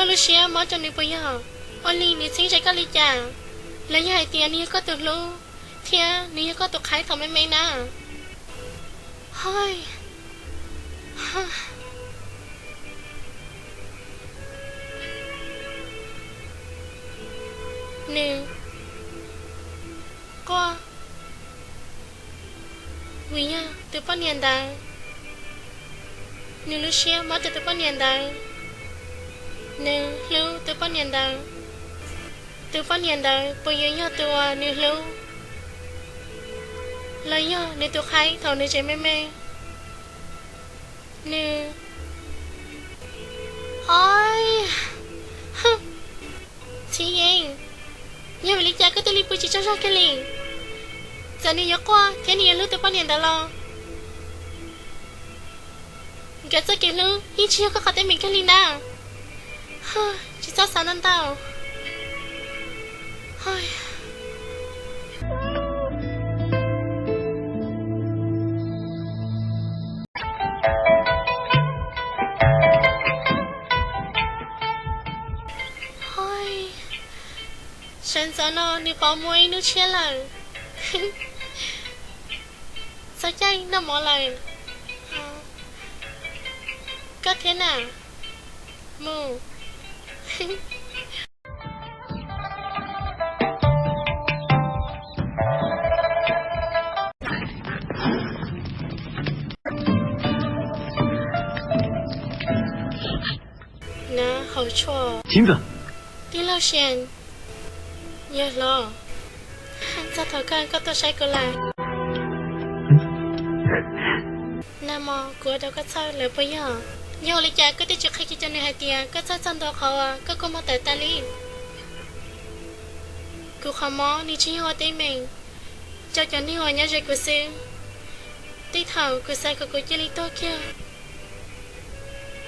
Koj lub siab mob rau nws puas yog? Ua li nws txheeb ze koj li cas? Los yog hais tias nws yog koj tus hlub thiab nws yog koj tus qhaib thaum me me na? Nws quaj vim yog tus poj niam ntawd. Nws lub siab mob rau tus poj niam ntawd. Nws hlub tus poj niam ntawd. Tus poj niam ntawd puas yuav yog tus uas nws hlub, los yog nws tus qhaib thaum nws tseem me me? Nws, o, Txhiv Yees, yog vim li cas koj thiaj li pw tsis tsaug zog kiag li? Txawm nws yuav quaj thiab nws yuav hlub tus poj niam ntawd los nkawd txoj kev hlub yeej tsis yog koj qhov teeb meem kiag li na. Tsis txhob xav ntau ntau. Sawv ntxov no nws pov muaj ib hnub tshiab lawm. Txog caij noj mov lawm. Koj thiab na, mus. Na hauv tshuaj. Tij laug Sias, yawg hlob, txog thaum kawg koj tuaj saib kuv lawm. Nag hmo kuv ua rau koj txhawj lawm puas yog? Yog ua li cas koj thiaj tsis qhia kiag rau nws hais tias koj txhawj txog ntua qhov uas koj kua muag tawm tas li? Kuv qhov mob nws tsis yog ua teeb meem rau cov neeg uas nyob ze kuv xwb. Tej thaum kuv xav kom kuv cia li tuag kiag.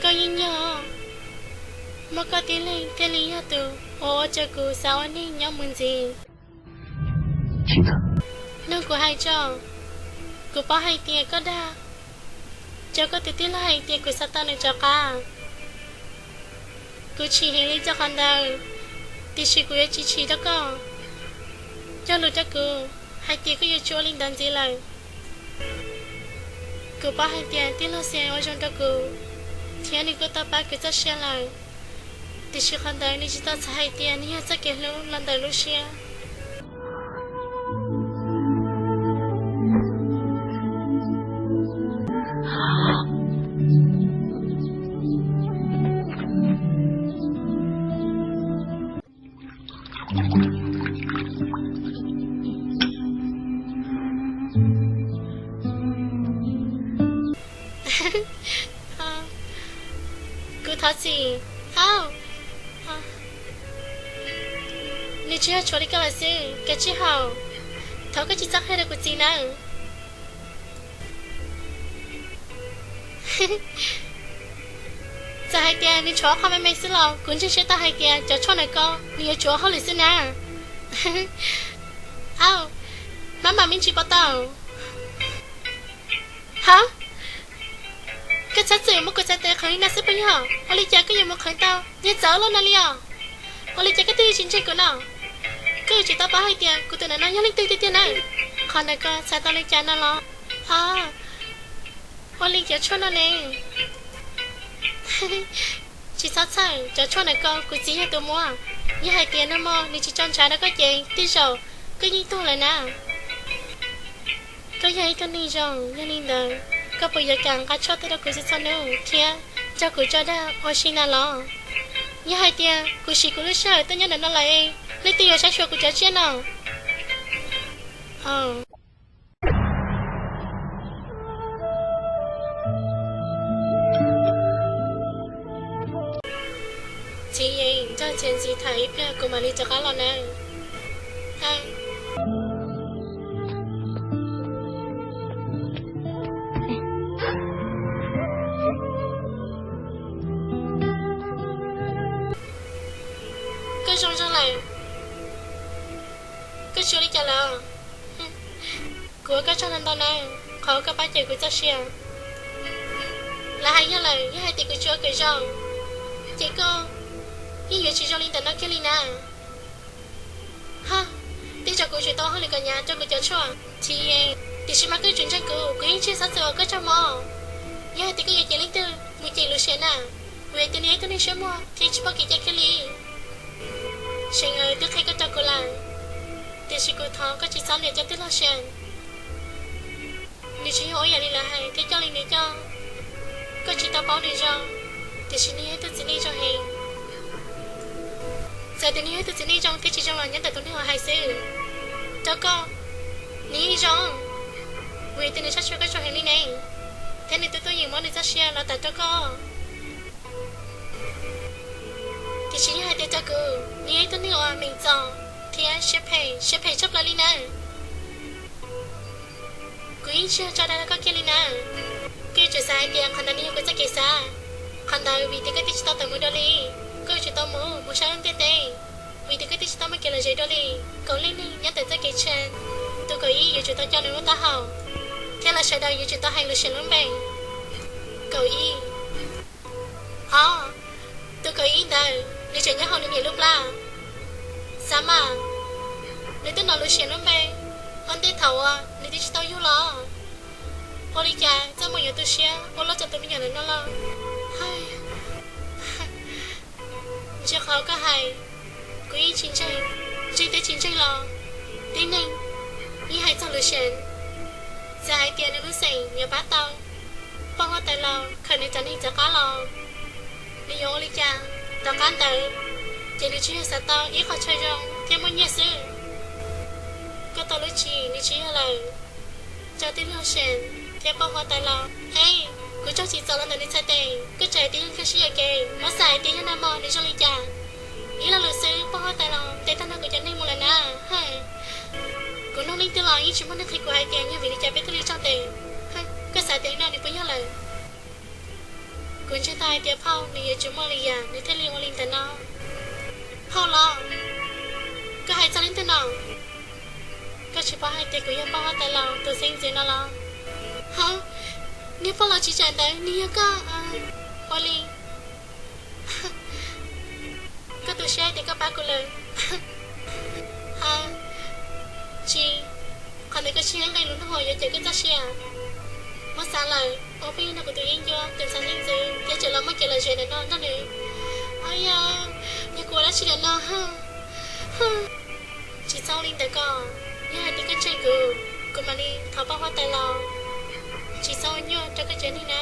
Koj yeej yog, muaj koj tib leeg thiaj li yog tus uas ua rau kuv xav ua neeg nyob mus ntxiv. Nug kuv hais tso, kuv paub hais tias koj dag rau koj tus tij laug hais tias kuv xav tau nws rov qab. Kuv chim heev li rau qhov ntawd, tiam sis kuv yuav tsis chim rau koj. Cog lus rau kuv hais tias koj yuav tsis ua li ntawd ntxiv lawm. Kuv paub hais tias tij laug Xia ua zoo rau kuv, thiab nws kuj tau pab kuv txoj sia lawm, tiam sis qhov ntawd nws tsis tau txhais hais tias nws yog txoj kev hlub los ntawm lub siab. Kuv thov txim. Au, nws tsis yog tshuav li koj lawm xwb, Kav Tsij Haum. Thov koj tsis txhob qhia rau kuv txiv nawb. Txawm hais tias nws tshuav ob qho me me xwb los kuv ntseeg siab tau hais tias cov tshuaj ntawm koj nws yuav tshuav hauj lwm xwb na. Au, mab mam me ntsis pov tau. Ha, koj txhob txwm muab kuv txhais tes qhwv li no xwb puas yog? Ua li cas koj yuav mus qhwv tau yawg txawv loj no li os? Ua li cas koj twb yuav tsis ntseeg kuv no? Koj yuav tsum tau paub hais tias kuv tus nam no yog leej twg tiag tiag na. Qhov ntawm koj txhais tau li cas no los? Ua li cov tshuaj no ne? Tsis txhob txhawj, cov tshuaj ntawm koj kuv txiv yog tus muab. Yog hais tias nag hmo nws tsis tso ntshav rau koj ces tej zaum koj yeej tuag lawm na. Koj yog ib tug neeg zoo, yog li ntawd koj puas yuav kam nqa tshuaj tuaj rau kuv txhua txhua hnub thiab nrog kuv tso dag ua si na los? Yog hais tias kuv siv kuv lub sij hawm tuaj nyob ntawm no lawm, leej twg yuav saib xyuas kuv cov tsiaj no? Txiv Yees, nrog txiv ntxim tham ib pliag kuv mam li rov qab los nawb. Koj zoo zoo lawm? Koj tsis ua li cas lawm? Kuv ua koj tsaug ntau ntau nawb, qhov uas koj pab cawm kuv txoj sia. Lawv hais yog lawm, yog hais tias kuv tsis ua kawm zoo, ces koj Yeej yuav tsis zoo li ntawm no kiag li na. Ha, tej zaum kuv yuav tsum tau hauj lwm kom hnyav rau kuv cov tshuaj. Tsis, tiam sis mas koj yuav tsum ntseeg kuv, kuv yeej tsis xav txog uas koj tsaug mov. Yog hais tias koj yuav cem leej twg mus cem Lucian na, vim tias nws yog ib tug neeg siab muag thiab tsis paub kev cai kiag li. Seem Aws twb qhia koj rau kuv lawm, tiam sis kuv thov koj tsis txhob liam cov tij laug Seem. Nws tsis yog ua yam li lawv hais thiab coj li nws coj. Koj tsis tau paub nws zoo, tiam sis nws yog ib tug txiv neej zoo heev. Txawm tias nws yog ib tug txiv neej zoo thiab tsis zoo los nyob ntawm tus neeg uas hais xwb. Rau koj, nws yeej zoo, vim tias nws saib tshua koj zoo heev li ne, thiab nws twb tuaj yeem muab nws txoj sia los tawm rau koj. Tiam sis yog hais tias rau kuv, nws yog ib tug neeg uas meem txom thiab siab phem, siab phem tshaj plaws li na. Kuv yeej tsis yog tso dag rau koj kiag li na. Koj yuav tsum xav hais tias qhov ntawd nws yog kuv txoj kev xav. Qhov ntawd vim tias koj twb tsis tau tawm mus dua li, koj yuav tsum tau mus, mus saib lub ntiaj teb, vim tias koj twb tsis tau muaj kev lom zem dua li. Kaum leej neeg nyob ntawm txoj kev tshiab, tus kaum ib yuav tsum tau coj nws lub taub hau, thiab lawv sawv daws yuav tsum tau hais Lucian lub npe. Kaum ib. Ob, tus kaum ib ntawd nws tseem nyob hauv nws niam lub plab. Xav mas, nws twb hnov Lucian lub npe ua ntej thaum uas nws twb tsis tau yug los. Ua li cas txaj muag yuav tu siab ua luaj rau tus me nyuam ntawm no los? Ntsia qhov koj hais, kuv yeej tsis ntseeg. Ntseeg thiab tsis ntseeg los tib neeg yeej hais txog Lucian. Txawm hais tias nws lub xeem yuav pab tau poj huab tais laus khaws nws cov neeg txawv qab los, nws yuav ua li cas? Tom qab ntawd ces nws tsis yog xav tau ib qho chaw zoo thiab muaj nyiaj xwb. Koj tau lub tsim nws tsis yog lawm, rau tij laug Seem thiab poj huab tais laus. Ej, kuv tsaug tsis txaus los ntawm nws txhais tes, koj tseem hais tias yeej nkag siab yuam kev, muab xav hais tias yog nag hmo nws zoo li cas. Ib lo lus xwb poj huab tais laus ntes tag nrho kuv cov neeg mus lawm na. Kuv nug leej twg los yeej tsis muaj neeg qhia kuv hais tias yog vim li cas peb thiaj li tsaug tes. Koj xav tias li no nws puas yog lawm? Kuv ntseeg tau hais tias phauj nws yuav tsis muaj li yam nws thiaj li ua li ntawd no. Phauj los? Koj hais txog leej twg no? Koj tsis paub hais tias kuv yog poj huab tais laus tus xeeb ntxwv no los? Ha, niag poj laus tsis tsam ntawd nws yog koj? Ua li, koj tu siab hais tias koj pab kuv lawm? Ha, tsis, qhov ntawd koj tsis nqe lus nug hauv yuav cawm koj txoj sia. Muab xav lawm, ua pheej yog nrog kuv tus yeeb ncuab tus ntxhais xeeb ntxwv thiab tseem los muaj kev lom zem ntawm no nrog nws. Au yog, yog kuv ua dab tsi ntawm no? Tsis txhob ua li ntawd ko, yog hais tias koj ntseeg kuv, kuv mam li thov poj huab tais laus tsis txhob ua nyuaj rau koj cov neeg na.